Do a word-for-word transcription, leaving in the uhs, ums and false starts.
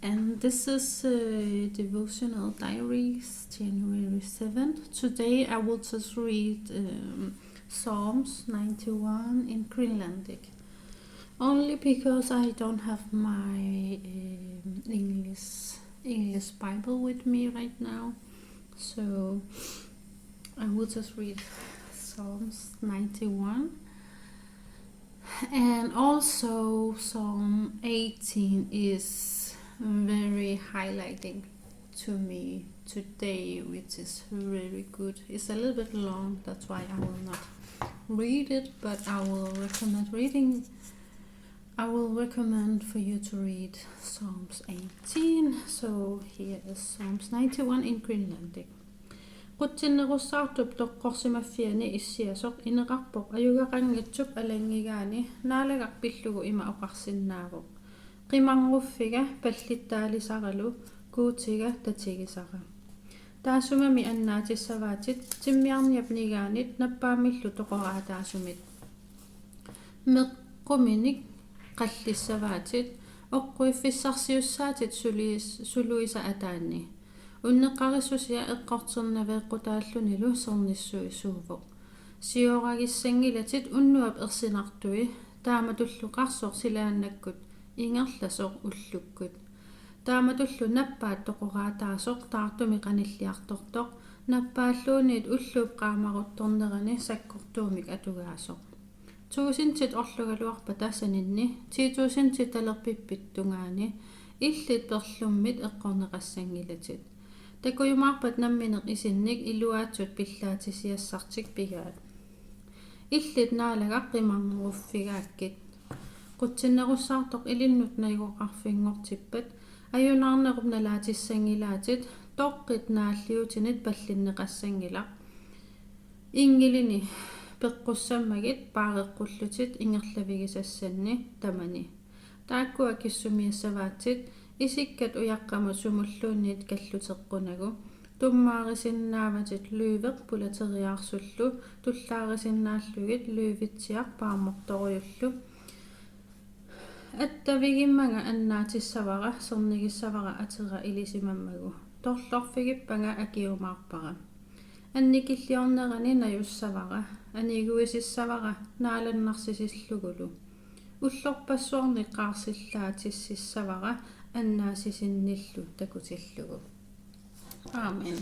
And this is uh, Devotional Diaries, January seventh. Today I will just read um, Psalms ninety-one in Greenlandic. Only because I don't have my um, English English Bible with me right now. So I will just read Psalms ninety-one. And also, Psalm eighteen is very highlighting to me today, which is very good. It's a little bit long, that's why I will not read it, but I will recommend reading. I will recommend for you to read Psalms eighteen. So here is Psalms ninety-one in Greenlandic. Qutsinnerussaartup toqqorsimaffiani issiasoq ineqarpoq ajugaqanngitsup alanngigaani Naalagaq pillugu ima oqarsinnaavoq: Qimarnguffiga pallittaalisaralu Guutiga tatigisara. Taassumami annaatissavaatit timmiarniap nigaanit nappaammillu toqoraataasumit. Meqquminik qallissavaatit oqquiffissarsiussaatit suliis-, suluisa ataanni. Unneqqarissusia eqqorternaveeqqutaallunilu sernissuisuuvoq. Siooragissanngilatit unnuap ersinartui, taamatullu qarsoq silaannakkut ingerlasoq ullukkut. Taamatullu nappaat toqoraataasoq taartumik qanilliartortoq, nappaalluunniit ulluup qaamaruttornerani sakkortuumik atugaasoq. Tuusintit orlugaluarpata saninni, ti tuusintit talerpippit tungaani, illit perlummit eqqorneqassanngilatit. Takujumaarpat nammineq isinnik iluaatsut pillaatisiassartik pigaat. Illit Naalagaq qimarnguffigaakkit. Qutsinnerussaartoq ilinnut najugaqarfinngortippat, ajunaarnerup nalaatissanngilaatit, toqqit naalliutinit pallinneqassanngilaq. Inngilini peqqussammagit paareqqullutit ingerlavigisassanni tamani. Taakkua kissumiassavaatit isikkat ujaqqamut sumulluunniit kalluteqqunagu. Tummaarisinnaavatit løveq pulateriaarsullu, tullaarisinnaallugit løvitsiaq paarmortorujullu. Attavigimmanga annaatissavara, sernigissavara atera ilisimammagu. Torlorfigippanga akiumaarpara. Annikilliornerani najussavara, aniguisissavara naalannarsisillugulu. Ullorpassuarni qaarsillaatississavara annaasisinnillu takutillugu. Amen.